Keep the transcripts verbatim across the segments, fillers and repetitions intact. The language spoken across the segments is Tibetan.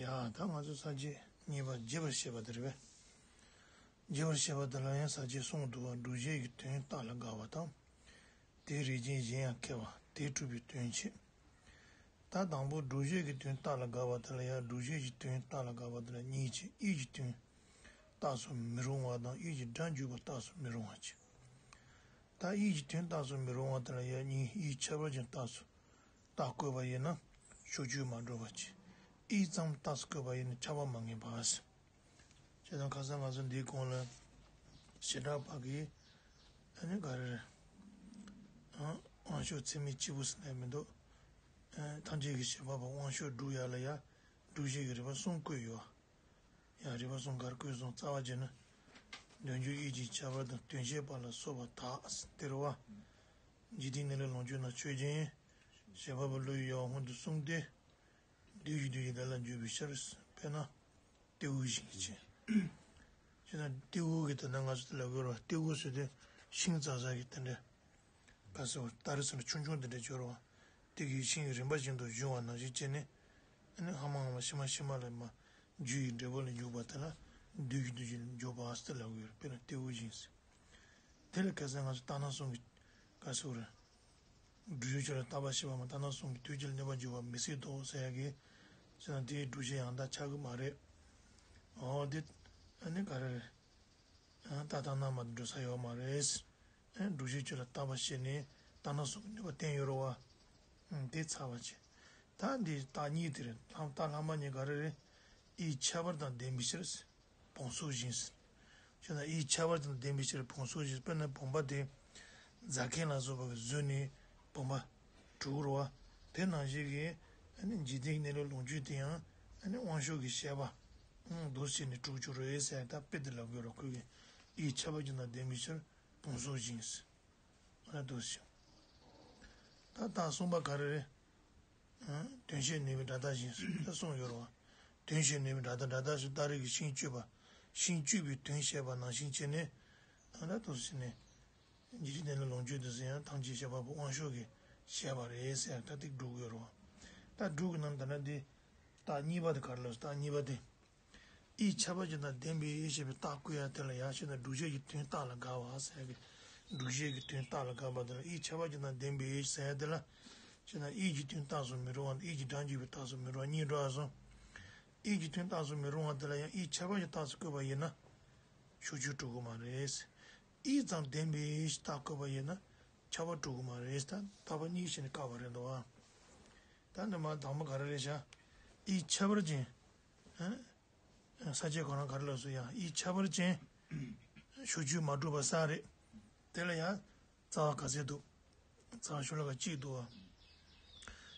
ཡ། ད་ང་ཚོ་ས་བཅད་གཉིས་པ་རྒྱས་པར་བཤད་པ་དེ་རེད་པས། རྒྱས་པར་བཤད་པ་དེ་ལ་ཡང་ས་བཅད་གསུམ་འདུག་པ། སྒྲུབ་བྱེད་ཀྱི་དོན་རྟགས་ལ་དགག་པ་དང་། དེའི་རིགས་ཅན་གཞན་ཡང་ཁྱད་པར་དེ་སྒྲུབ་པའི་དོན་བྱེད། ད་དང་པོ་སྒྲུབ་བྱེད་ཀྱི་དོན་རྟགས་ལ་དགག་པ་དེ་ལ་ཡང་སྒྲུབ་བྱེད་ཀྱི་དོན་རྟགས་ལ་དགག་པ་དེ་ལ་གཉིས་བྱེད། དབྱིབས་ཀྱི་དོན་རྟགས་སུ་མི་རུང་བ་དང་། དབྱིབས་ཀྱི་སྒྲ་འཇུག་པ་རྟགས་སུ་མི་རུང་བ་བྱེད། ད་དབྱིབས་ཀྱི་དོན་རྟགས་སུ་མི་རུང་བ་དེ་ལ་ཡང་གཉིས། དབྱིབས་ཁྱད་པར་ཅན་རྟགས་སུ་རྟགས་བཀོད་པ་ཡིན་ན་ཕྱོགས་ཆོས་མ་གྲུབ་པ་བྱེད། དབྱིབས་ཙམ་རྟགས་སུ་བཀོད་པ་ཡིན་ན་ཁྱབ་པ་མ་ངེས་པ་ཟེར། བྱས་ཙང་ཁ་སང་ང་ཚོ་འདིའི་གོང་ལ་བྱེ་བྲག་པ་གི་ཨ་ནི་ག་རེ་རེད། ཨ། དབང་ཕྱོགས་ཚད་མའི་སྐྱེས་བུ་ཟེར་ནས་མི་འདུག་ཨ། ཐམས་ཅད་ཀྱི་བྱེད་པ་པོ་དབང་ཕྱོགས་སྒྲུབ་ཡ་ལ་ཡ་སྒྲུབ་བྱེད་ཀྱི་རིགས་པ་གསུམ་བཀོད་ཡོད། ཡང་རིགས་པ་གསུམ་ག་རེ་བཀོད་སོང་། རྩ་བ་བྱས་ན། དོན་སྤྱི་དབྱིབས་ཀྱི་ཁྱད་པར་དང་། དོན་བྱེད་པ་ལ་སོགས་པ་དག་སྟེ་རེད་པ། འཇིག་རྟེན་གནས་ལུགས་ལོངས་སྤྱོད་རྣམས་ཆོས་ཅན། བྱེད་པ་པོ་བློ་ཡི་ཡུལ་བ་སྔོན་དུ་གསུངས་ཏེ། དུས་ཀྱི་དུས་ཀྱི་བདག་ལ་འཇུག་པའི་ཕྱིར། དཔེར་ན་ཏེའུ་བཞིན་གྱི་ཕྱིར། བྱས་ན་ཏེའུ་གི་དོན་ན་ང་ཚོ་དེ་ལ་གོ་ར། ཏེའུ་ཟེར་དུས་ཤིང་ཙག་ཙག་གི་དེ་འདྲ། ག་ཟེར་བ། སྟ་རེ་ཟེར་ན་ཆུང་ཆུང་དེ་འདྲ་སྦྱོར་བ། དེ་གི་ཤིང་རིམ་པ་བཞིན་དུ་འབྱུང་བ་ནང་བཞིན་བྱས་ནས། ཨ་ནི་ཧ་མ་ཧ་མ་ཤི་མ་ཤི་མ་ལ་མ་རྒྱུ་ཡི་འབྲས་བུ་ལ་འཇུག་པ་དེ་ལ་དུས་ཀྱི་དུས་ཀྱི་འཇུག་པ་ཟེར་ལབ་ཀྱི་ཡོད་རེད། དཔེར་ན་ཏེའུ་བཞིན་ཟེར། དེ་ལ་ག་ཟེར། ང་ཚོ་ལྟར་སྣང་གསུམ་གྱི་ག་ཟེར་བ་རེད། སྒྲུབ་བྱེད་ཆོས་ལ་རྟག་པར་ཤེས་པ་མ། ལྟར་སྣང་གསུམ་གྱིས་དུས་གཅིག་ལ་གནོད་པར་འགྱུར་བ་མི་སྲིད་དོ་ཟེར་ཡ་གི། ཟེར་ན་དེའི་སྒྲུབ་བྱེད་ཡང་དག་ཆགས་ཀྱི་མ་རེད། འོ་དེ་ཨ་ནི་ག་རེ་རེད། ཨ། ད་ལྟར་སྣང་མ་གཏོགས་འགྲོ་ས་ཡོད་མ་རེད། ཨ། སྒྲུབ་བྱེད་ཆོས་ལ་རྟག་པར་ཤེས་ནས་ལྟར་སྣང་གསུམ་གྱི་གནོད་པ་བསྟན་ཡོད་རེད་པ། ཨ། དེ་ཚར་བ་བྱས། ད་འདི་རྟགས་གཉིས་དེ་རེད། ལྷག་རྟགས་ལྷག་མ་གཉིས་ག་རེ་རེད། དབྱིབས་ཁྱད་པར་དང་ལྡན་པའི་ཕྱིར། བོངས་སོགས་བཞིན་ཟེར། བྱས་ན་དབྱིབས་ཁྱད་པར་དང་ལྡན་པའི་ཕྱིར་བོངས་སོགས་བཞིན། དཔེར་ན་བུམ་པ་དེ་རྫ་མཁན་ལ་སོགས་པ་གིས་བཟོས་ནས་བུམ་པ་གྲུབ་རེད་པ། དེ་ནང་བཞིན་གྱི་ཨ་ནི་འཇིག་རྟེན་གནས་ལུགས་ལོངས་སྤྱོད་དེ་ཡང་ཨ་ནི་དབང་ཕྱོགས་ཀྱི་བྱེད་པ་འདུ་བྱས་ནས་གྲུབ་ཀྱི་རེད་ཟེར། ད་དཔེ་དེ་ལབ་ཀྱི་ཡོད་རེད། ཁོས་ཀྱི་དབྱིབས་ཁྱད་པར་ཅན་དང་ལྡན་པའི་ཕྱིར་བོངས་སོགས་བཞིན་ཟེར། ཨ་ནི་འདུ་བྱས། ད་རྟགས་གསུམ་པ་ག་རེ་རེད། ཨ། དོན་བྱེད་ནུས་པའི་སྒྲ་རྟག་བཞིན་ཟེར། ད་གསུངས་ཡོད་རེད་པ། དོན་བྱེད་ནུས་པའི་སྒྲ་རྟག་སྒྲ་རྟག་ཟེར་སྟ་རེ་གིས་ཤིང་གཅོད་པ། ཤིང་གཅོད་པའི་དོན་བྱེད་པ་ནང་བཞིན་བྱས་ནས། ཨ། ད་འདུ་བྱས་ནས། འཇིག་རྟེན་གནས་ལུགས་ལོངས་སྤྱོད་དེ་ཚོ་ཡང་ཐམས་ཅད་བྱེད་པ་པོ་དབང་ཕྱོགས་ཀྱི་བྱེད་པ་རེད་ཟེར། ད་དེ་སྒྲུབ་ཀྱི་ཡོད་རེད་པ། ད་སྒྲུབ་ཀྱི་ནང་ད་ལྟ་འདི་རྟགས་གཉིས་པ་དེ་ག་རེ་ལབ་སོང་། རྟགས་གཉིས་པ་དེ། དབྱིབས་ཁྱད་པར་ཅན་དང་ལྡན་པའི་ཞེས་པའི་རྟགས་བཀོད་ཡ་དེ་ལ་ཡ། བྱས་ན་སྒྲུབ་བྱེད་ཀྱི་དོན་རྟགས་ལ་དགག་པ་ཟེར་ཡ་གི། སྒྲུབ་བྱེད་ཀྱི་དོན་རྟགས་ལ་དགག་པ་དེ་ལ་དབྱིབས་ཁྱད་པར་ཅན་དང་ལྡན་པའི་ཟེར་ཡ་དེ་ལ། བྱས་ན་དབྱིབས་ཀྱི་དོན་རྟགས་སུ་མི་རུང་བ་དང་། དབྱིབས་ཀྱི་སྒྲ་འཇུག་པའི་རྟགས་སུ་མི་རུང་བ་གཉིས་འགྲོ་བ་སོང་། དབྱིབས་ཀྱི་དོན་རྟགས་སུ་མི་རུང་བ་དེ་ལ་ཡང་དབྱིབས་ཁྱད་པར་གྱི་རྟགས་སུ་བཀོད་པ་ཡིན་ན་ཕྱོགས་ཆོས་གྲུབ་ཀྱི་མ་རེད། དབྱིབས་ཙམ་ལྡན་པའི་རྟགས་བཀོད་པ་ཡིན་ན་ཁྱབ་པ་གྲུབ་ཀྱི་མ་རེད། ད་རྟགས་པ་གཉིས་བྱས་ནས་བཀག་པ་རེད་འདུག་པ། ད་འདི་མ་དང་པོ་ག་རེ་རེད་ཤག་དབྱིབས་ཁྱད་པར་ཅན། ཨ། ས་བཅད་ཁོ་རང་ག་རེ་ལབ་སོང་། ཡང་དབྱིབས་ཁྱད་པར་ཅན། ཕྱོགས་ཆོས་མ་གྲུབ་པ་གསུམ་རེད། དེ་ལ་ཡང་རྩ་བ་ག་ཚད་འདུག་རྩ་བ་ཤོ་ལོ་ཀ་གཅིག་འདུག་པ།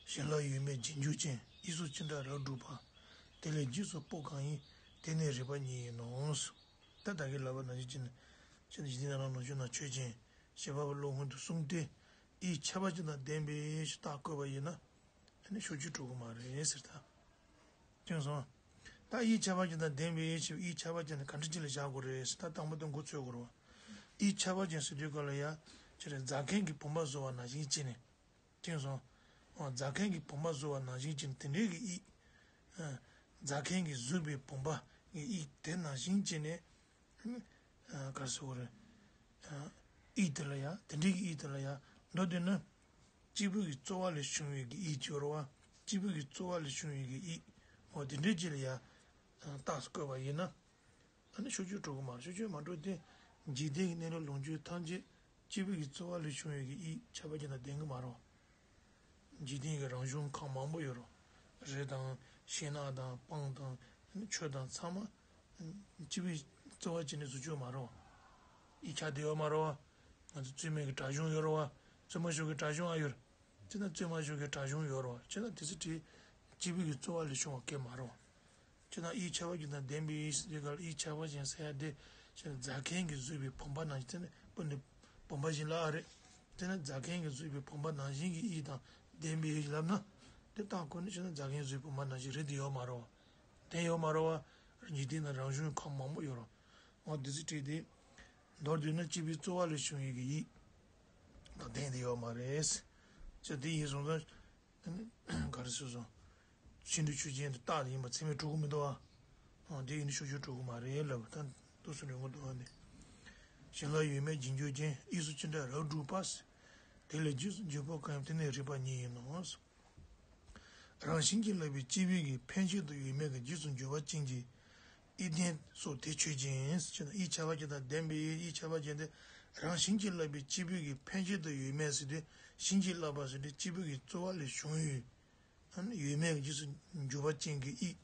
བྱིན་རླབས་ཡོད་མེད་རྗེས་འཇུག་ཅན། དབྱིབས་སོགས་ཅི་འདྲ་རབ་བསྒྲུབས་པ། དེ་ལས་རྗེས་སུ་དཔོག་གང་ཡིན། དེ་ནི་རིགས་པ་ཉིད་ཡིན་ནོ། ད་ད་གིན་ལབ་པ་ནང་བཞིན་བྱས་ནས། བྱས་ནས་འཇིག་རྟེན་གནས་ལུགས་ལོངས་སྤྱོད་རྣམས་ཆོས་ཅན། བྱེད་པ་པོ་བློ་སྔོན་དུ་གསུངས་ཏེ། དབྱིབས་ཁྱད་པར་ཅན་དང་ལྡན་པའི་རྟགས་བཀོད་པ་ཡིན་ན། ཨ་ནི་ཕྱོགས་ཆོས་གྲུབ་ཀྱི་མ་རེད་ཟེར། ད་ཐོས་སོང་། ད་དབྱིབས་ཁྱད་པར་ཅན་དང་ལྡན་པའི་ཞེས་པའི་དབྱིབས་ཁྱད་པར་ཅན་དེ་ག་འདྲ་ཅིག་ལ་བཞག་དགོས་རེད་ཟེར། ད་དང་པོ་དེ་མགོ་ཚོས་དགོས་རེད་པ། དབྱིབས་ཁྱད་པར་ཅན་ཟེར་དུས་སྐབས་ལ་ཡ། ཁྱེད་རང་རྫ་མཁན་གྱིས་བུམ་པ་བཟོ་བ་ནང་བཞིན་བྱས་ནས། ཐོས་སོང་། འོ། རྫ་མཁན་གྱིས་བུམ་པ་བཟོ་བ་ནང་བཞིན་བྱས་ནས་དེ་འདྲའི་གི་དབྱིབས། ཨ། རྫ་མཁན་གྱིས་བཟོས་པའི་བུམ་པ་གི་དབྱིབས་དེ་ནང་བཞིན་བྱས་ནས། ཨ། ག་རེ་ཟེར་དགོས་རེད། ཨ། དབྱིབས་དེ་ལ་ཡ། དེ་འདྲའི་གི་དབྱིབས་དེ་ལ་ཡ། མདོར་བསྡུས་ན། སྐྱེས་བུ་གི་རྩོལ་བ་ལས་བྱུང་བའི་གི་དབྱིབས་ཅིག་ཡོད་རེད་པ། སྐྱེས་བུ་གི་རྩོལ་བ་ལས་བྱུང་བའི་གི་དབྱིབས། འོ། དེ་འདྲའི་ཅིག་ལ་ཡ། ཨ། རྟགས་སུ་བཀོད་པ་ཡིན་ན། ཨ་ནི་ཕྱོགས་ཆོས་གྲུབ་ཀྱི་མ་རེད། ཕྱོགས་ཆོས་མ་གྲུབ་སྟེ། འཇིག་རྟེན་གྱི་གནས་ལུགས་ལོངས་སྤྱོད་ཐམས་ཅད་སྐྱེས་བུ་གི་རྩོལ་བ་ལས་བྱུང་བའི་གི་དབྱིབས་ཁྱད་པར་ཅན་དང་ལྡན་གྱི་མ་རེད་པ། འཇིག་རྟེན་གྱི་རང་བྱུང་ཁམས་མང་པོ་ཡོད་རེད། རི་དང་། ཤིང་ནགས་དང་། སྤང་དང་། ཆུ་དང་། ཚང་མ་སྐྱེས་བུས་རྩོལ་བ་བྱས་ནས་བཟོ་རྒྱུ་མ་རེད་པ། དབྱིབས་ཆགས་བསྡད་ཡོད་མ་རེད་པ། ང་ཚོ་བཙུན་མའི་གི་དགྲ་གཞུང་ཡོད་རེད་པ། བཙུན་མ་ཞིག་གི་དགྲ་གཞུང་ཨ་ཡོད་རེད། དེ་ན་བཙུན་མ་ཞིག་གི་དགྲ་གཞུང་ཡོད་རེད་པ། བྱས་ན་དེ་ཚོ་དེ་སྐྱེས་བུ་གི་རྩོལ་བ་ལས་བྱུང་བ་གང་ཡང་མ་རེད་པ། ཅེ་ན་དབྱིབས་ཁྱད་པར་ཅན་དང་ལྡན་པའི་དབྱིབས་ཟེར་དུས་སྐབས་ལ། དབྱིབས་ཁྱད་པར་ཅན་ཟེར་ཡ་དེ་ཅེ་ན་རྫ་མཁན་གྱིས་བཟོས་པའི་བུམ་པ་ནང་བཞིན། དེ་ནི་སྤུ་ནི་བུམ་པ་བཞིན་ལ་ཨ་རེད། དེ་ནི་རྫ་མཁན་གྱིས་བཟོས་པའི་བུམ་པ་ནང་བཞིན་གྱི་དབྱིབས་དང་ལྡན་པའི་དབྱིབས་ལབ་ན། དེ་རྟགས་བཀོད་ནས་ཅེ་ན་རྫ་མཁན་གྱིས་བཟོས་པའི་བུམ་པ་ནང་བཞིན་རེད་དེ་ཡོད་མ་རེད་པ། དེ་ཡོད་མ་རེད་པ། འཇིག་རྟེན་ན་རང་བྱུང་ཁམས་མང་པོ་ཡོད་རེད། འོ་དེ་ཚོ་བྲིས་ཏེ། མདོར་བསྡུས་ན་སྐྱེས་བུའི་རྩོལ་བ་ལས་བྱུང་བའི་གི་དབྱིབས་དང་ལྡན་དེ་ཡོད་མ་རེད། ཅེ་དེ་ཡིན་སོང་ཙང་། ག་རེ་ཟེར་སོང་། ཤིང་འབྲས་ཆོས་ཅན་དེ་རྟགས་དེ་ཡིན་པ་ཚད་མས་གྲུབ་ཀྱི་མི་འདུག་ཨ། ཨ། དེ་ཡིན་ན་ཕྱོགས་ཆོས་གྲུབ་ཀྱི་མ་རེད་ལབ་པ་ད་འདུག་སེ་ལབ་ཀྱི་འདུག་ཨ་ནི། གཞན་ལ་ཡོད་མེད་རྗེས་འཇུག་ཅན། དབྱིངས་སུ་ཅི་འདྲ་རབ་སྒྲུབ་པ། དེ་ལས་རྗེས་སུ་འཇུག་པ་གང་ཡིན་པ་དེ་ནི་རིགས་པ་ཉིད་ཡིན་ནོ། རང་བཞིན་གྱིས་བསླབ་པའི་སྐྱེས་བུ་གི་ཕན་ཆད་དུ་ཡོད་མེད་ཀྱི་རྗེས་སུ་འཇུག་པ་ཅན་གྱི་ཡིད་བདེན་སོགས་དེ་ཆོས་ཅན། ཞེ་ན་ཡིད་ཁྱད་པར་ཅན་དང་ལྡན་པའི་ཡིད་ཁྱད་པར་ཅན་དེ་རང་བཞིན་གྱིས་བསླབ་པའི་སྐྱེས་བུ་གི་ཕན་ཆད་དུ་ཡོད་མེད་ཟེར་དུས་བཞིན་གྱིས་བསླབ་པ་ཟེར་དུས་སྐྱེས་བུ་གི་རྩོལ་བ་ལས་བྱུང་ཡོད། ཨ་ནི་ཡོད་མེད་ཀྱི་རྗེས་སུ་འཇུག་པ་ཅན་གྱི་ཡིད།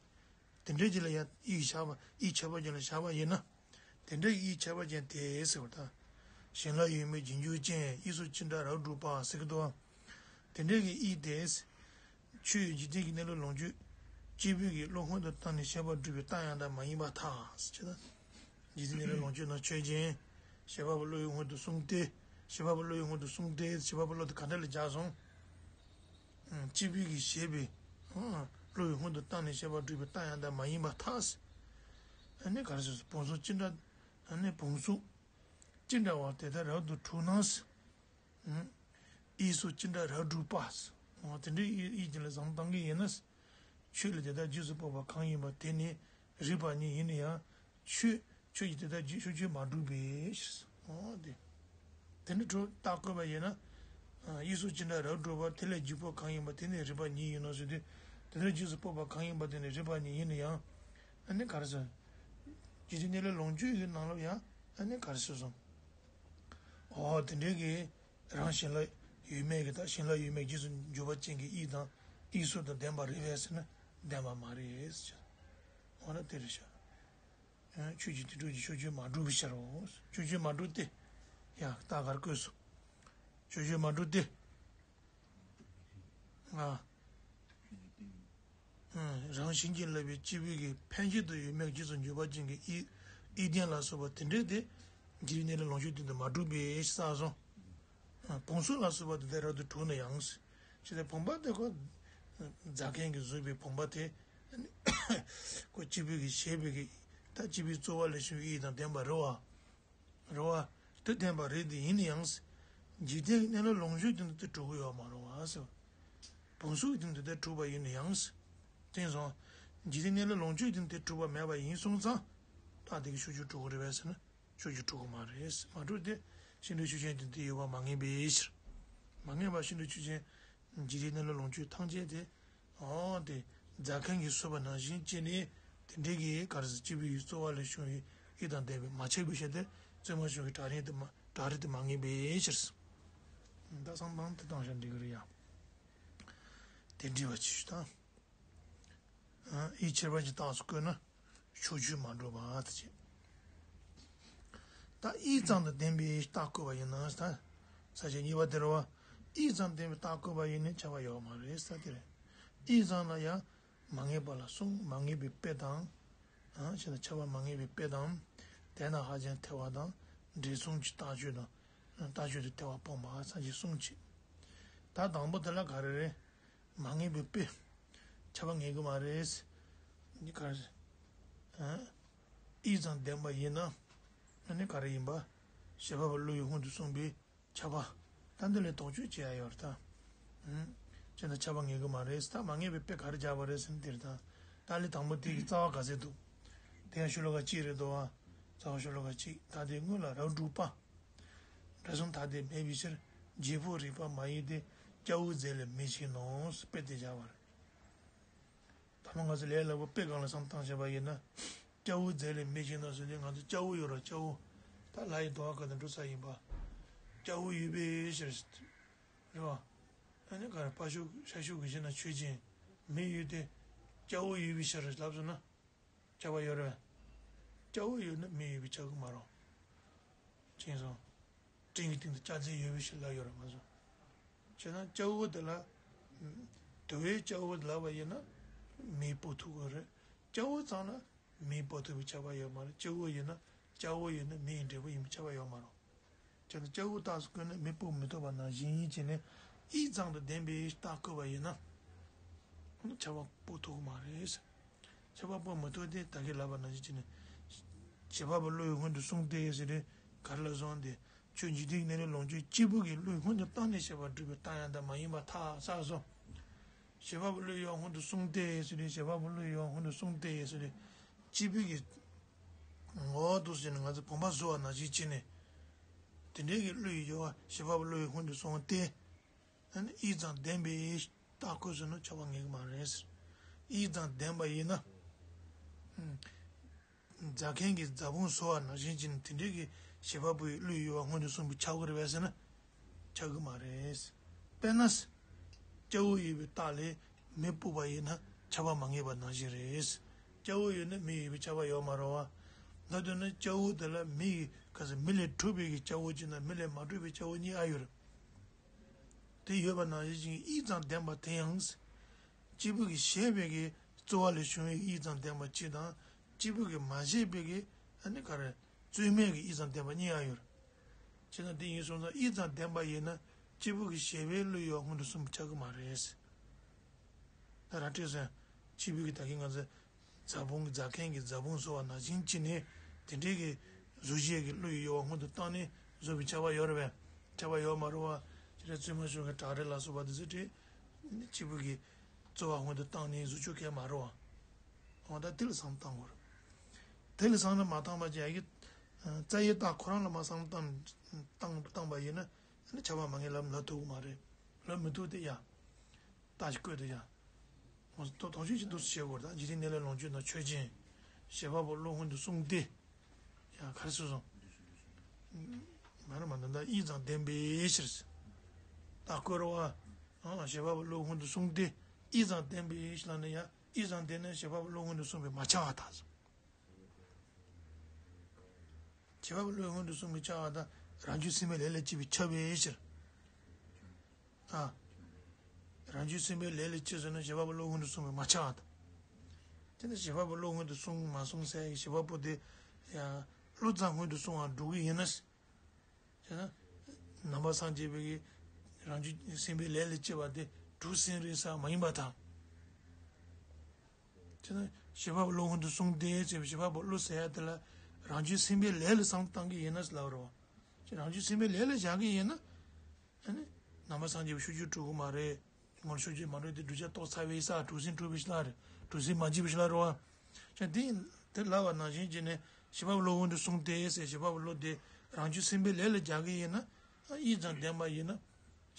དེ་འདྲའི་རྗེས་ལ་ཡང་ཡིད་བཞག་པ་ཡིད་ཁྱད་པར་ཅན་ལ་བཞག་པ་ཡིན་ན། དེ་འདྲའི་ཡིད་ཁྱད་པར་ཅན་དེ་ཟེར་བ་དང་། གཞན་ལ་ཡོད་མེད་རྗེས་འཇུག་ཅན། དབྱིངས་སུ་ཅི་འདྲ་རབ་སྒྲུབ་པ་ཟེར་གྱི་འདུག་ཨ། དེ་འདྲའི་གི་ཡིད་དེ། ཆོས་ཡོད་འཇིག་རྟེན་གྱི་གནས་ལུགས་ལོངས་སྤྱོད་སྐྱེས་བུ་གི་བློ་སྔོན་དུ་བཏང་ནས་ཤེས་པར་སྒྲུབ་པའི་རྟགས་ཡང་དག་མ་ཡིན་པར་ཐལ་ཟེར་གྱི་ན། འཇིག་རྟེན་གནས་ལུགས་ལོངས་སྤྱོད་རྣམས་ཆོས་ཅན། བྱེད་པ་པོ་བློ་ཡི་སྔོན་དུ་སོང་སྟེ། བྱེད་པ་པོ་བློ་ཡི་སྔོན་དུ་སོང་སྟེ་བྱེད་པ་པོ་བློ་དེ་ག་འདྲ་ལ་སྦྱར་སོང་། སྐྱེས་བུ་གིས་བྱས་པའི་བློ་ཡི་སྔོན་དུ་བཏང་ནས་བྱས་པ་སྒྲུབ་པའི་རྟགས་ཡང་དག་མ་ཡིན་པར་ཐལ། ཨ་ནི་ག་རེ་ཟེར། བུམ་གཟུགས་ཅི་འདྲ། ཨ་ནི་བུམ་གཟུགས་ཅི་འདྲ་བ་དེ་ལྟར་རབ་ཏུ་གྲུབ་ན། དབྱིངས་སུ་ཅི་འདྲ་རབ་སྒྲུབ་པ། དེ་འདྲའི་ཡིད་ཀྱི་ལ་བཟང་བཏང་གི་ཡིན་ན། ཆོས་ལ་དེ་ལྟར་རྗེས་སུ་དཔོག་པ་གང་ཡིན་པ་དེ་ནི་རིགས་པ་ཉིད་ཡིན་ན་ཡང་། ཆོས་ཆོས་ཀྱིས་དེ་ལྟར་རྗེས་ཕྱོགས་ཆོས་མ་གྲུབ་པས། འོ་དེ། དེ་འདྲ་གྲུབ་རྟགས་བཀོད་པ་ཡིན་ན། དབྱིངས་སུ་ཅི་འདྲ་རབ་སྒྲུབ་པ། དེ་ལས་འཇུག་པ་གང་ཡིན་པ་དེ་ནི་རིགས་པ་ཉིད་ཡིན་ནོ་ཟེར་དུས། དེ་ལྟར་རྗེས་སུ་དཔོག་པ་གང་ཡིན་པ་དེ་ནི་རིགས་པ་ཉིད་ཡིན་ན་ཡང་། ཨ་ནི་ག་རེ་ཟེར། འཇིག་རྟེན་གནས་ལུགས་ལོངས་སྤྱོད་ཀྱི་ནང་ལ་ཡང་ཨ་ནི་ག་རེ་ཟེར་སོང་། འོ་དེ་འདྲའི་གི། རང་གཞན་ལ་ཡོད་མེད་ཀྱི་དང་གཞན་ལ་ཡོད་མེད་རྗེས་སུ་འཇུག་པ་ཅན་གྱི་དབྱིངས་དང་དབྱིངས་སུ་དང་ལྡན་པ་རེད་པས་ཟེར་ན་ལྡན་པ་མ་རེད་ཟེར། འོ་ན་དེ་རེད་ཤག་ཆོས་ཀྱི་དེ་སྒྲུབ་ཀྱི་ཕྱོགས་ཆོས་མ་གྲུབ་པའི་ཕྱིར་རོ། ཕྱོགས་ཆོས་མ་གྲུབ་སྟེ། ཡང་རྟགས་ག་རེ་བཀོད་སོང་། ཕྱོགས་ཆོས་མ་གྲུབ་སྟེ། ང་། རང་བཞིན་གྱིས་བསླབ་པའི་སྐྱེས་བུ་གི་ཕན་ཆད་དུ་ཡོད་མེད་རྗེས་སུ་འཇུག་པ་ཅན་གྱི་ཡིད་ཡིད་བདེན་ལ་སོགས་པ་དེ་འདྲའི་དེ། འཇིག་རྟེན་གནས་ལུགས་ལོངས་སྤྱོད་དོན་དུ་མ་གྲུབ་པའི་ཕྱིར་གསུངས་སོང་། བུམ་གཟུགས་ལ་སོགས་པ་དེ་ལྟར་རབ་ཏུ་གྲུབ་ན་ཡང་། ཞེས་ཏེ་བུམ་པ་དེ་ཁོ། རྫ་མཁན་གྱིས་བཟོས་པའི་བུམ་པ་དེ། ཁོ་སྐྱེས་བུ་གིས་བྱས་པའི་གི། ད་སྐྱེས་བུའི་རྩོལ་བ་ལས་བྱུང་བའི་ཡིད་དང་ལྡན་པ་རེད་བ། རེད་བ། དེ་ལྡན་པ་རེད་དེ་ཡིན་ན་ཡང་། འཇིག་རྟེན་གྱི་གནས་ལུགས་ལོངས་སྤྱོད་དོན་དུ་དེ་གྲུབ་ཀྱི་ཡོད་མ་རེད་བ་ཟེར། བུམ་གཟུགས་ཀྱི་དོན་དུ་དེ་གྲུབ་པ་ཡིན་ན་ཡང་། དེང་སང་། འཇིག་རྟེན་གནས་ལུགས་ལོངས་སྤྱོད་དོན་དུ་དེ་གྲུབ་པ་མེད་པ་ཡིན་སོང་ཙང་། རྟགས་དེ་གི་ཕྱོགས་ཆོས་གྲུབ་ཀྱི་རེད་པས་ཟེར་ན། ཕྱོགས་ཆོས་གྲུབ་ཀྱི་མ་རེད། མ་གྲུབ་སྟེ། ཤིང་འབྲས་ཆོས་ཅན་དེ་དེ་ཡོད་པ་མ་ངེས་པའི་ཕྱིར། མ་ངེས་པ་ཤིང་འབྲས་ཆོས་ཅན། འཇིག་རྟེན་གནས་ལུགས་ལོངས་སྤྱོད་ཐམས་ཅད་དེ། འོ་དེ། རྫ་མཁན་གྱིས་བཟོས་པ་ནང་བཞིན་བྱས་ནས། དེ་འདྲའི་གི་ག་རེ་ཟེར་སྐྱེས་བུ་ཡི་རྩོལ་བ་ལས་བྱུང་བའི་ཡིད་དང་ལྡན་པའི་མ་ཆགས་པའི་ཕྱིར་ཏེ། རྩོལ་མ་བྱུང་བའི་བྲག་རི་དེ་མ་བྲག་རི་དེ་མ་ངེས་པའི་ཕྱིར། ད་བསམ་སྟངས་དེ་བཏང་བཞག་འགྲིག་གི་རེད་ཡ། དེ་འདྲི་བ་ཅི་ཞུ་དང་། ཡིད་ཁྱད་པར་གྱི་རྟགས་སུ་བཀོད་ན། ཕྱོགས་ཆོས་མ་གྲུབ་པ་དེ་བྱེད། ད་དབྱིངས་ཙམ་དུ་ལྡན་པའི་རྟགས་བཀོད་པ་ཡིན་ན་ད། ས་བཅད་གཉིས་པ་དེ་རེད་བ། དབྱིངས་ཙམ་ལྡན་པའི་རྟགས་བཀོད་པ་ཡིན་ན་ཁྱབ་པ་ཡོད་མ་རེད་ས་དེ་རེད། དབྱིངས་ཙམ་ལ་ཡང་མ་ངེས་པ་ལ་གསུམ། མ་ངེས་པའི་དཔེ་དང་། ཨ་ཞེ་ན་ཁྱབ་པ་མ་ངེས་པའི་དཔེ་དང་། དེས་ན་ཧ་ཅང་ཐལ་བ་དང་། འབྲེལ་ཟུང་གི་རྟགས་ཆོས་དང་། རྟགས་ཆོས་དེ་ཐལ་བ་སྤོང་བ་ས་བཅད་གསུམ་བྱེད། ད་དང་པོ་དེ་ལ་ག་རེ་རེད། མ་ངེས་པའི་དཔེ། ཁྱབ་པ་ངེས་ཀྱི་མ་རེད། འདི་ག་རེ། ཨ། དབྱིངས་ཙམ་ལྡན་པ་ཡིན་ན། ཨ་ནི་ག་རེ་ཡིན་པ། བྱེད་པ་པོ་བློ་ཡི་སྔོན་དུ་སོང་བའི་ཁྱབ་པ། ད་འདི་ལས་དོགས་གཅོད་བྱེད་ཡ་ཡོད་རེད་ད། ཨུམ། བྱས་ན་ཁྱབ་པ་ངེས་ཀྱི་མ་རེད་ད། མ་ངེས་པའི་དཔེ་ག་རེ་སྦྱར་བ་རེད་ཟེར་ན་འདིར་ད། ད་ལས་དང་པོ་དེ་གི་རྩ་བ་ག་ཚད་འདུག་དེ་ཡང་ཤོ་ལོ་ཀ་གཅིག་རེད་འདུག་བ། རྩ་བ་ཤོ་ལོ་ཀ་གཅིག་ད་དེ་སྔོན་ལ་རབ་སྒྲུབ་པ། འབྲེལ་ཟུང་ཐ་དད་མེད་པའི་ཕྱིར། རྗེས་དཔོག་རིགས་པ་མ་ཡིན་ཏེ། སྐྱ་བོའི་རྫས་ལས་མེ་མཆེད་ནོ། དཔེ་དེ་སྦྱར་བ་རེད། ད་མ་ང་ཚོ་ལས་སླ་པོ་དཔེ་སྒང་ལ་བསམ་བཏང་བྱས་པ་ཡིན་ན། སྐྱ་བོའི་རྫས་ལས་མེ་མཆེད་ནོ་ཟེར་དུས་ང་ཚོ་སྐྱ་བོ་ཡོད་ར་སྐྱ་བོ། ད་ལྷ་ཡི་དོ་བ་ག་དང་འགྲོ་ས་ཡིན་པ། སྐྱ་བོ་ཡོད་པའི་ཕྱིར། རེད་བ། ཨ་ནི་ག་རེ་ཕར་ཕྱོགས་ཤར་ཕྱོགས་ཀྱི་གཞི་ན་ཆོས་ཅན། མེ་ཡོད་དེ། སྐྱ་བོ་ཡོད་པའི་ཕྱིར་ལབ་སོང་ན། ཁྱབ་པ་ཡོད་རེད། སྐྱ་བོ་ཡོད་ན་མེ་ཡོད་པའི་ཆགས་ཀྱི་མ་རེད། ཅེས་སོ། སྤྲིན་གྱི་སྟེང་དུ་སྐྱ་རྫས་ཡོད་པའི་ཕྱིར་ལབ་ཡོད་རེད་མ་སོང་། བྱས་ན་སྐྱ་བོ་དེ་ལ། དུ་བའི་སྐྱ་བོ་དེ་ལབ་པ་ཡིན་ན། མེ་སྤོ་ཐུབ་ཀྱི་རེད། སྐྱ་བོ་ཚང་ན་མེ་སྤོ་ཐུབ་པའི་ཁྱབ་པ་ཡོད་མ་རེད། སྐྱ་བོ་ཡིན་ན་སྐྱ་བོ་ཡིན་ན་མེ་ཡི་འབྲས་བུ་ཡིན་པའི་ཁྱབ་པ་ཡོད་མ་རེད། བྱས་ན་སྐྱ་བོའི་རྟགས་སུ་བཀོད་ན་མེ་སྤོ་མི་ཐུབ་པ་ནང་བཞིན་བྱས་ནས་དབྱིངས་ཙམ་དུ་ལྡན་པའི་རྟགས་བཀོད་པ་ཡིན་ན། ཁྱབ་པ་སྤོ་ཐུབ་ཀྱི་མ་རེད། ཁྱབ་པ་སྤོ་མི་ཐུབ་སྟེ་ད་གིན་ལབ་པ་ནང་བཞིན་བྱས་ནས། བྱེད་པ་པོ་བློ་ཡི་སྔོན་དུ་སོང་སྟེ་ཟེར་ཏེ་ག་རེ་ལ་སོང་སྟེ། ཆོས་འཇིག་རྟེན་གྱི་གནས་ལུགས་ལོངས་སྤྱོད་སྐྱེས་བུ་གི་བློའི་སྔོན་དུ་བཏང་ནས་བྱས་པ་སྒྲུབ་པའི་རྟགས་ཡང་དག་མ་ཡིན་པར་ཐལ་ཟེར་སོང་། བྱེད་པ་པོ་བློའི་གཡོ་བ་སྔོན་དུ་སོང་སྟེ་ཟེར་ཏེ། བྱེད་པ་པོ་བློའི་གཡོ་བ་སྔོན་དུ་སོང་སྟེ་ཟེར་ཏེ། སྐྱེས་བུ་གི་ངོ་བོ་འདུག་ཟེར་ནས་ང་ཚོ་བུམ་པ་བཟོ་བ་ནང་བཞིན་བྱས་ནས། དེ་འདྲའི་གི་བློའི་གཡོ་བ་བྱེད་པ་པོ་བློའི་སྔོན་དུ་སོང་སྟེ། ཨ་ནི་ཡིད་ཙམ་ལྡན་པའི་རྟགས་བཀོད་ཟེར་ན་ཁྱབ་པ་ངེས་ཀྱི་མ་རེད། ཡིད་ཙམ་ལྡན་པ་ཡིན་ན། རྫ་མཁན་གྱི་རྫ་བུམ་བཟོ་བ་ནང་བཞིན་གྱི་དེ་འདྲའི་གི་བྱེད་པ་པོའི་བློའི་གཡོ་བ་སྔོན་དུ་སོང་བའི་ཁྱབ་ཀྱི་རེད་པས་ཟེར་ན། ཁྱབ་ཀྱི་མ་རེད། དཔེར་ན། སྐྱ་བོ་ཡོད་པའི་རྟགས་ལས་མི་སྤུབས་པ་ཡིན་ན་ཁྱབ་པ་མ་ངེས་པ་ནང་བཞིན་རེད། སྐྱ་བོ་ཡོད་ན་མི་ཡོད་པའི་ཁྱབ་པ་ཡོད་མ་རེད་པ། ད་དོན་ན་སྐྱ་བོ་དེ་ལ་མི་ཡི་ག་ཟེར་མི་ལས་གྲུབ་པའི་གི་སྐྱ་བོ་གཅིག་དང་མི་ལས་མ་གྲུབ་པའི་སྐྱ་བོ་གཉིས་ཨ་ཡོད་རེད། དེ་ཡོད་པ་ནང་བཞིན་ཡིད་ཙམ་ལྡན་པ་དེ་ཡང་། སྐྱེས་བུ་གི་བྱེད་པའི་གི་རྩོལ་བ་ལས་བྱུང་བའི་ཡིད་ཙམ་ལྡན་པ་གཅིག་དང་། སྐྱེས་བུ་གི་མ་བྱས་པའི་གི་ཨ་ནི་ག་རེ་རྩོལ་མེད་ཀྱི་ཡིད་ཙམ་ལྡན་པ་གཉིས་ཡང་ཡོད་རེད། བྱས་ན་དེ་ཡིན་སོང་ཙང་ཡིད་ཙམ་ལྡན་པ་ཡིན་ན་སྐྱེས་བུ་གི་བྱེད་པའི་བློའི་གཡོ་བ་སྔོན་དུ་སོང་བ་ཁྱབ་ཀྱི་མ་རེད། ད་རང་སྤྲོས་སོང་། སྐྱེས་བུ་གི་ད་གིན་ང་ཚོ། རྫ་བུམ་གྱི་རྫ་མཁན་གྱི་རྫ་བུམ་བཟོ་བ་ནང་བཞིན་བྱས་ནས་དེ་འདྲའི་གི་གཟུགས་གཞི་གི་བློ་ཡི་གཡོ་བ་སྔོན་དུ་བཏང་ནས་བཟོ་བའི་ཁྱབ་པ་ཡོད་རེད་པས། ཁྱབ་པ་ཡོད་མ་རེད་པ། དེ་འདྲའི་བཙུན་མ་གཞོན་སྐྱེས་བྲག་རི་ལ་སོགས་པ་དེ་ཚོ་དེ་སྐྱེས་བུ་གི་རྩོལ་བ་སྔོན་དུ་བཏང་ནས་བཟོ་བཅུག་མཁན་མ་རེད་པ། འོ་ད་དེ་ལ་བསམ་བཏང་དགོས་རེད། དེ་ལ་བསམ་བློ་མ་བཏང་པ་ཅིག་ཡ་གི་རྩ་བའི་རྟགས་ཁོ་རང་ལ་མ་བསམ་བློ་བཏང་བཏང་བཏང་པ་ཡིན་ན་ཨ་ནི་ཁྱབ་པ་མ་ངེས་ལབ་ལབ་ཐུབ་ཀྱི་མ་རེད། ལབ་མི་ཐུབ་དེ་ཡ། རྟགས་ཤིག་བཀོད་དེ་ཡ། ང་ཚོ་དོགས་གཅོད་ཅིག་འདུག་སེ་བྱེད་དགོས་རེད། ད་འཇིག་རྟེན་གནས་ལུགས་ལོངས་སྤྱོད་དང་ཆོས་ཅན། བྱེད་པ་པོ་བློ་སྔོན་དུ་སོང་སྟེ། ཡ་ག་རེ་ཟེར་སོང་། མ་རེད་མ་རེད་ད་ཡིད་ཙམ་ལྡན་པའི་ཕྱིར། རྟགས་བཀོད་རེད་པ། ཨང་བྱེད་པ་པོ་བློ་སྔོན་དུ་སོང་སྟེ། ཡིད་ཙམ་ལྡན་པའི་ཕྱིར་ལབ་ན་ཡ་ཡིད་ཙམ་ལྡན་ན་བྱེད་པ་པོ་བློ་སྔོན་དུ་སོང་བས་མ་ཁྱབ་པར་ཐལ། བྱེད་པ་པོ་བློ་སྔོན་དུ་སོང་བས་ཁྱབ་པར་ཐལ། རང་རྒྱུ་སེམས་པའི་ལས་ལས་སྐྱེས་པའི་ཁྱབ་པའི་ཕྱིར། ཨ། རང་རྒྱུ་སེམས་པའི་ལས་ལས་སྐྱེས་ཟེར་ན་བྱེད་པ་པོ་བློ་སྔོན་དུ་སོང་བས་མ་ཁྱབ་པར་ཐལ། དེ་ནི་བྱེད་པ་པོ་བློ་སྔོན་དུ་སོང་མ་སོང་ཟེར་ཡ་གི་བྱེད་པ་པོ་དེ་ཡང་བློ་ཙམ་སྔོན་དུ་སོང་བར་འགྲོ་གི་ཡིན་ན། བྱས་ན། ནང་པ་སངས་རྒྱས་པའི་གི་རང་རྒྱུ་སེམས་པའི་ལས་ལས་སྐྱེས་པ་དེ་གྲུབ་ཟིན་རེད་ཟེར་མ་ཡིན་པར་ཐལ། བྱས་ན་བྱེད་པ་པོ་བློ་སྔོན་དུ་སོང་སྟེ་ཟེར་བའི་བྱེད་པ་པོ་བློ་ཟེར་ཡ་དེ་ལ་རང་རྒྱུ་སེམས་པའི་ལས་ལ་བསམ་བློ་བཏང་གི་ཡིན་ན་ཟེར་ལབ་རེད་པ། བྱས་རང་རྒྱུ་སེམས་པའི་ལས་ལ་བཞག་གི་ཡིན་ན། ཨ་ནི། ནང་པ་སངས་རྒྱས་པའི་ཕྱོགས་རྒྱུད་གྲུབ་ཀྱི་མ་རེད། ངོར་ཕྱོགས་རྒྱུད་མ་གྲུབ་དེ་བསྒྲུབ་བྱ་བརྟགས་ཚར་བའི་ས་གྲུབ་ཟིན་གྲུབ་པའི་ཤ་ལ་རེད། གྲུབ་ཟིན་མ་བྱས་པའི་ཤ་ལ་རེད་པ། བྱས་དེ་དེ་ལབ་པ་ནང་བཞིན་བྱས་ནས་བྱེད་པ་པོ་བློ་སྔོན་དུ་སོང་སྟེ་ཟེར་བྱེད་པ་པོ་བློ་དེ་རང་རྒྱུ་སེམས་པའི་ལས་ལ་རྒྱག་གི་ཡིན་ན། ཡིད་ཙམ་ལྡན་པ་ཡིན་ན།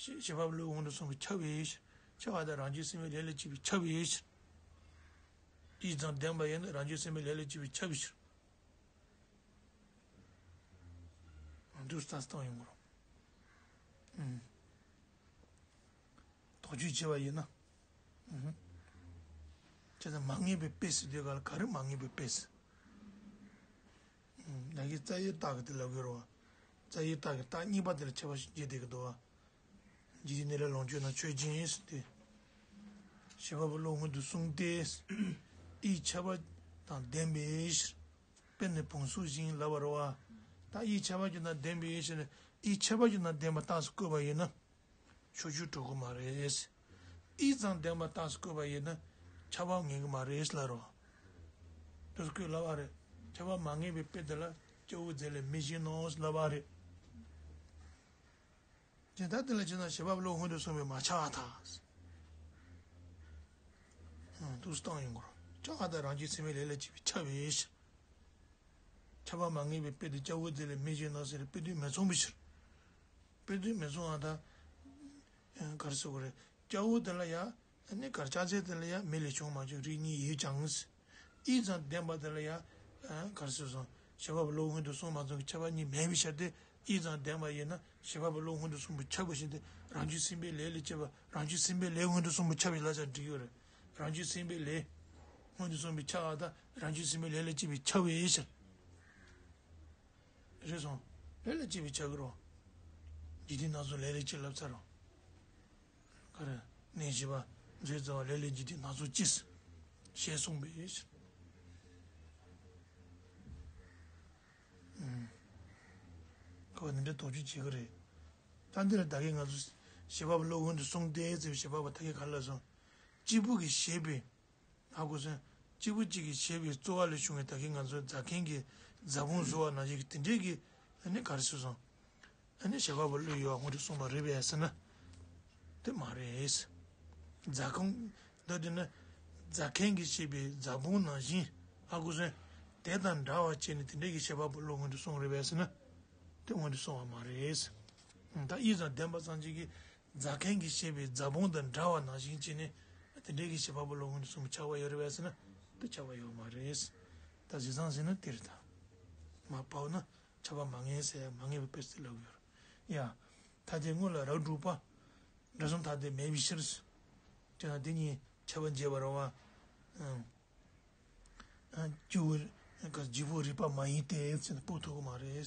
བྱེད་བྱེད་པ་པོ་བློ་སྔོན་དུ་སོང་བས་ཁྱབ་པའི་ཕྱིར། ཁྱབ་པར་ཐལ། རང་རྒྱུ་སེམས་པའི་ལས་ལས་སྐྱེས་པའི་ཁྱབ་པའི་ཕྱིར། ཡིད་ཙམ་ལྡན་པ་ཡིན་ན་རང་རྒྱུ་སེམས་པའི་ལས་ལས་སྐྱེས་པའི་ཁྱབ་པའི་ཕྱིར། འདུག་སེ་བཏང་ཡོང་གི་རེད། ཨུམ། དོགས་གཅོད་བྱས་པ་ཡིན་ན། ཨུམ། བྱས་ཙང་མ་ངེས་པའི་དཔེ་ཟེར་དུས་ག་ལ་ག་རེ་མ་ངེས་པའི་དཔེ་ཟེར། ཨུམ། ད་གིན་རྩ་བའི་རྟགས་ཀྱི་དེ་ལབ་ཀྱི་རེད་པ། རྩ་བའི་རྟགས་ཀྱི་རྟགས་གཉིས་པ་དེ་ལ་ཁྱད་པར་ཞིག་འབྱེད་བསྡད་ཀྱི་འདུག་པ། འཇིག་རྟེན་གནས་ལུགས་ལོངས་སྤྱོད་དང་ཆོས་ཅན་ཟེར་ཏེ། བྱེད་པ་པོ་བློ་སྔོན་དུ་སོང་སྟེ། ཡིད་ཁྱབ་པ་དང་ལྡན་པའི་ཕྱིར། དཔེར་ན་བུམ་གཟུགས་བཞིན་ལབ་པ་རེད་པ། ད་ཡིད་ཁྱབ་པ་ཅིག་དང་ལྡན་པའི་ཕྱིར། ཡིད་ཁྱབ་པ་ཅིག་དང་ལྡན་པ་རྟགས་སུ་བཀོད་པ་ཡིན་ན། ཕྱོགས་རྒྱུད་གྲུབ་ཀྱི་མ་རེད། ཡིད་ཙམ་ལྡན་པ་རྟགས་སུ་བཀོད་པ་ཡིན་ན། ཁྱབ་པ་ངེས་ཀྱི་མ་རེད་ལབ་རེད་པ། དེ་ཚོ་བཀོད་ལབ་པ་རེད། ཁྱབ་པ་མ་ངེས་པའི་དཔེ་དེ་ལ་སྐྱ་བོའི་རྫས་ལས་མི་གཞན་ནོ་ལབ་པ་རེད། དེ་ལྟར་དེ་ལ་བྱས་ན་བྱེད་པ་པོ་བློ་སྔོན་དུ་སོང་བས་མ་ཁྱབ་པར་ཐལ། ཨང་། འདུག་སེ་བཏང་ཡོང་གི་རེད། ཁྱབ་པར་ཐལ། རང་རྒྱུ་སེམས་པའི་ལས་ལས་སྐྱེས་པའི་ཁྱབ་པའི་ཕྱིར། ཁྱབ་པ་མ་ངེས་པའི་དཔེ་དེ་སྐྱ་བོའི་རྫས་ལས་མི་གཞན་ནོ་ཟེར་དཔེ་དེ་མི་མཚུངས་པའི་ཕྱིར། དཔེ་དེ་མི་མཚུངས་པར་ཐལ། ཨང་། ག་རེ་ཟེར་དགོས་རེད། སྐྱ་བོ་དེ་ལ་ཡ། ཨ་ནི་གར་ལྕགས་ཚད་དེ་ལ་ཡང་མི་ལས་བྱུང་མ་བྱུང་རིགས་གཉིས་ཡོད་ཀྱང་། ཡིད་ཙམ་ལྡན་པ་དེ་ལ་ཡང་། གར་སོ་སོ་བྱེད་པ་པོ་བློ་སྔོན་དུ་སོང་མ་སོང་གི་ཁྱད་པར་གཉིས་མེད་པའི་ཕྱིར་ཏེ། ཡིད་ཙམ་ལྡན་པ་ཡིན་ན་བྱེད་པ་པོ་བློ་སྔོན་དུ་སོང་བས་ཁྱབ་པ་བཞིན་ཏེ། རང་རྒྱུ་སེམས་པའི་ལས་ལས་སྐྱེས་པ། རང་རྒྱུ་སེམས་པའི་ལས་སྔོན་དུ་སོང་བས་ཁྱབ་པའི་ལ་ཆ་འགྲིག་ཡོད་རེད། རང་རྒྱུ་སེམས་པའི་ལས་སྔོན་དུ་སོང་བས་ཁྱབ་པ་དང་རང་རྒྱུ་སེམས་པའི་ལས་ལས་སྐྱེས་པའི་ཁྱབ་པའི་ཕྱིར། རེད་སོང་། ལས་ལས་སྐྱེས་པའི་ཁྱབ་ཀྱི་རོ། འཇིག་རྟེན་སྣ་ཚོགས་ལས་ལས་སྐྱེས་ལབ་ཚར་རོ། ག་རེ། གནས་བཞི་པ། མཛོད་རྩ་བ་ལས་ལས་འཇིག་རྟེན་སྣ་ཚོགས་སྐྱེས། ཞེས་གསུངས་པས། ཨུམ། ཁོ་འདི་འདྲ་དོགས་གཅོད་བྱེད་ཀྱི་རེད། ད་འདི་ལ་ད་གིན་ང་ཚོ་བྱེད་པ་པོ་བློ་སྔོན་དུ་སོང་སྟེ་ཟེར་བའི་བྱེད་པ་པོ་ད་གིན་ག་ལ་སོང་། སྐྱེས་བུ་གིས་བྱས་པའི། ཧ་གོ་སོང་། སྐྱེས་བུ་གཅིག་གིས་བྱས་པའི་རྩོལ་བ་ལས་བྱུང་བའི་ད་གིན་ང་ཚོའི་རྫ་མཁན་གྱི་རྫ་བུམ་བཟོ་བ་ནང་བཞིན་གྱི་དེ་འདྲའི་གི་ཨ་ནི་ག་རེ་ཟེར་སོང་། ཨ་ནི་བྱེད་པ་པོ་བློའི་གཡོ་བ་སྔོན་དུ་སོང་བ་རེད་པས་ཟེར་ན། དེ་མ་རེད། རྫ་ཁོང་། མདོར་བསྡུས་ན་རྫ་མཁན་གྱིས་བཤད་པའི་རྫ་བོང་ནང་བཞིན། ཨ་ཁུ་སོན། དེ་དང་འདྲ་བ་བྱས་ནས་དེ་འདྲ་གི་བཤད་པ་པོ་བློ་སྔོན་དུ་སོང་རེད་པས་ཟེར་ན། དེ་སྔོན་དུ་སོང་བ་མ་རེད། ད་ཡིད་དང་ལྡན་པ་ཙམ་ཅིག་གིས་རྫ་མཁན་གྱིས་བཤད་པའི་རྫ་བོང་དང་འདྲ་བ་ནང་བཞིན་བྱས་ནས་དེ་འདྲ་གི་བཤད་པ་པོ་བློ་སྔོན་དུ་སོང་བ་ཆགས་པ་ཡོད་རེད་པས་ཟེར་ན། དེ་ཆགས་པ་ཡོད་མ་རེད། ད་བྱས་ཙང་ཟེར་ན་དེ་རེད་ད། མ་པའོ་ན། ཁྱབ་པ་མ་ངེས་ཟེར་ཡ་མ་ངེས་པའི་དཔེ་སྲིད་ལབ་ཡོད་རེད། ཡ། ཐ་དད་དངོས་ལ་རབ་སྒྲུབ་པ། སྒྲ་གསུམ་ཐ་དད་མེད་པའི་ཕྱིར། དེ་ན་དེ་གཉིས་ཁྱབ་པ་འབྱེད་པ་རེད་བ། ཨང་། ཨ། སྐྱེས་བུ། ཨ། སྐྱེས་བུ་རིགས་པ་མ་ཡིན་ཏེ་ཟེར་ན་སྤོ་ཐུབ་ཀྱི་མ་རེད།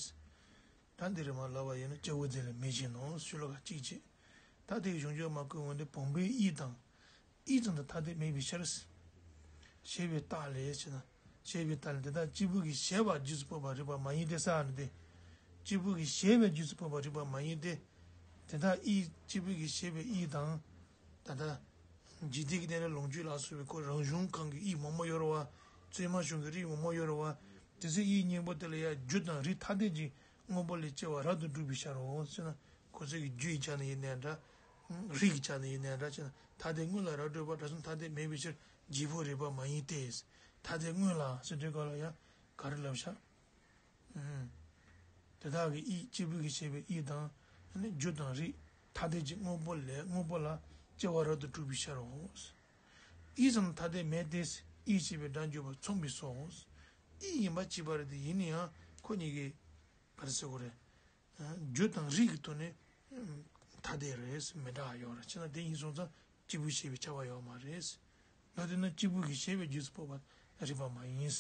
ད་འདི་རེད་མ་ལབ་པ་ཡིན་ན་སྐྱེས་བུ་དེ་ལ་མེད་བཞིན་ནོ་ཤོ་ལོ་ཀ་གཅིག་བྱས། ད་དེའི་གཞུང་འཇོག་མ་བཀོད་འོན་ཏེ་བུམ་པའི་དབྱིབས་དང་། དབྱིབས་ཙམ་དུ་ཐ་དད་མེད་པའི་ཕྱིར། ཞེས་པའི་རྟགས་ལས་ཞེ་ན། ཞེས་པའི་རྟགས་ལས་དེ་དག་སྐྱེས་བུ་གིས་བྱས་པ་རྗེས་སུ་ཕོག་པ་རིགས་པ་མ་ཡིན་ཏེ་ཟེར་ནི་དེ། སྐྱེས་བུ་གིས་བྱས་པའི་རྗེས་སུ་ཕོག་པ་རིགས་པ་མ་ཡིན་ཏེ། དེ་དག་དབྱིབས་སྐྱེས་བུ་གིས་བྱས་པའི་དབྱིབས་དང་། ད་ལྟ། འཇིག་རྟེན་གྱི་གནས་ལུགས་ལོངས་སྤྱོད་ལ་སོགས་པའི་ཁོ་རང་གཞུང་གང་གི་དབྱིབས་མང་པོ་ཡོད་རེད་བ། བཙུན་མ་གཞུང་གི་རིགས་མང་པོ་ཡོད་རེད་བ། དེ་ཚོའི་དབྱིབས་སྙིང་པོ་དེ་ལ་ཡང་རྒྱུ་དང་རིགས་ཐ་དད་ཀྱི་དངོས་པོ་ལས་སྐྱེ་བ་རབ་ཏུ་སྒྲུབ་པའི་ཕྱིར་རོ་ཟེར་ན། ཁོ་ཚོ་གི་རྒྱུ་ཡི་ཆ་ནས་ཡིན་ནའི་འདྲ། རིགས་ཀྱི་ཆ་ནས་ཡིན་ནའི་འདྲ་བྱས་ན་ཐ་དད་དངོས་ལ་རབ་སྒྲུབ་པ་སྒྲ་གསུམ་ཐ་དད་མེད་པའི་ཕྱིར་འབྱེད་པོ་རིགས་པ་མ་ཡིན་ཏེ། ཐ་དད་དངོས་ལ་ཟེར་དུས་སྐབས་ལ་ཡང་ག་རེ་ལབ་ཤག་ཨུམ། དེ་དག་གི་དབྱིབས་སྐྱེས་བུ་གིས་བྱས་པའི་དབྱིབས་དང་། ཨ་ནི་རྒྱུ་དང་རིགས་ཐ་དད་ཀྱི་དངོས་པོ་ལས་དངོས་པོ་ལ་སྐྱེ་བ་རབ་ཏུ་སྒྲུབ་པའི་ཕྱིར་རོ། དབྱིབས་ཙམ་ཐ་དད་མེད་དེ། དབྱིབས་ཞེས་པའི་སྒྲ་འཇུག་པ་མཚུངས་པས་སོ། དབྱིབས་ཡིན་པ་གཅིག་པ་རེད་དེ་ཡིན་ན་ཡང་ཁོ་གཉིས་ཀྱི་ག་རེ་ཟེར་དགོས་རེད། རྒྱུ་དང་རིགས་ཀྱི་ཐོག་ནས་ཐ་དད་རེད། མི་འདྲ་ཡོད་རེད། བྱས་ན་དེ་ཡིན་སོང་ཙང་སྐྱེས་བུ་ཞེས་པའི་ཁྱབ་པ་ཡོད་མ་རེད། ད་དེ་ན་སྐྱེས་བུ་གིས་བྱས་པའི་རྗེས་སུ་ཕོག་པ་རིགས་པ་མ་ཡིན།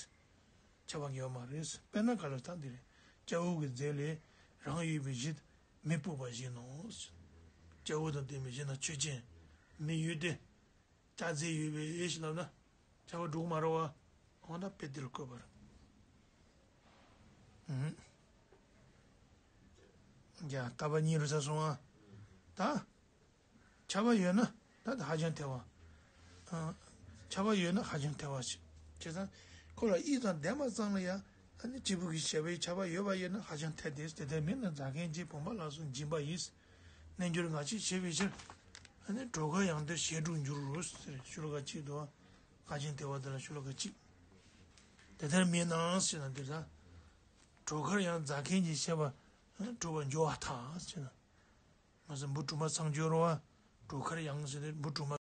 ཁྱབ་པ་ཡོད་མ་རེད། དཔེར་ན་ག་ལ་ད་འདི་རེད། སྐྱ་བོ་གི་རྫས་ལས་རང་ཡོད་པའི་གཞི་མི་སྤོབས་པ་བཞིན་ནོ། སྐྱ་བོ་དང་ལྡན་པའི་གཞི་ན་ཆོས་ཅན། མི་ཡོད་དེ། སྐྱ་རྫས་ཡོད་པའི་ཡེ་ཤེས་ལབ་ན། ཁྱབ་པ་འགྲོ་གི་མ་རེད་བ། འོ་ན་དཔེ་འདི་ལ་བཀོད་པར། ཨུམ། ཡ་ལྟ་བ་གཉིས་རུ་ཚར་སོང་ཨ། ད། ཁྱབ་པ་ཡོད་ན་ད་ཧ་ཅང་ཐལ་བ། ཨ། ཁྱབ་པ་ཡོད་ན་ཧ་ཅང་ཐལ་བ་ཞིག་བྱས་ཙང་། ཁོ་ལ་དབྱིབས་དང་ལྡན་པ་ཙམ་ལ་ཡང་ཨ་ནི་སྐྱེས་བུ་གི་བྱ་བའི་ཁྱབ་པ་ཡོད་པ་ཡིན་ན་ཧ་ཅང་ཐལ་ཏེ། དེ་ལྟར་མིན་ན་རྫ་མཁན་གྱིས་བུམ་པ་ལ་སོགས་འབྱིན་པ་ཡིས། རྣལ་འབྱོར་ངག་གཅིག་བྱེད་པའི་ཕྱིར། ཨ་ནི་གྲོག་མཁར་ཡང་དེར་བྱེད་འགྲུབ་འགྱུར་རོ་ཟེར། ཤོ་ལོ་ཀ་གཅིག་འདུག་བ། ཧ་ཅང་ཐལ་བ་དེ་ལ་ཤོ་ལོ་ཀ་གཅིག་དེ་ལྟར་མིན་ན་ཟེར་ན་འདིར་ད། གྲོག་མཁར་ཡང་རྫ་མཁན་གྱིས་བྱས་པ་གྲུབ་པར་འགྱུར་བར་ཐལ་ཟེར་ན། ང་ཚོ་འབུ་གྲུབ་མ་ཚང་འགྱུར་བ། གྲོག་མཁར་ཡང་ཟེར་ཏེ་འབུ་གྲུབ་མ།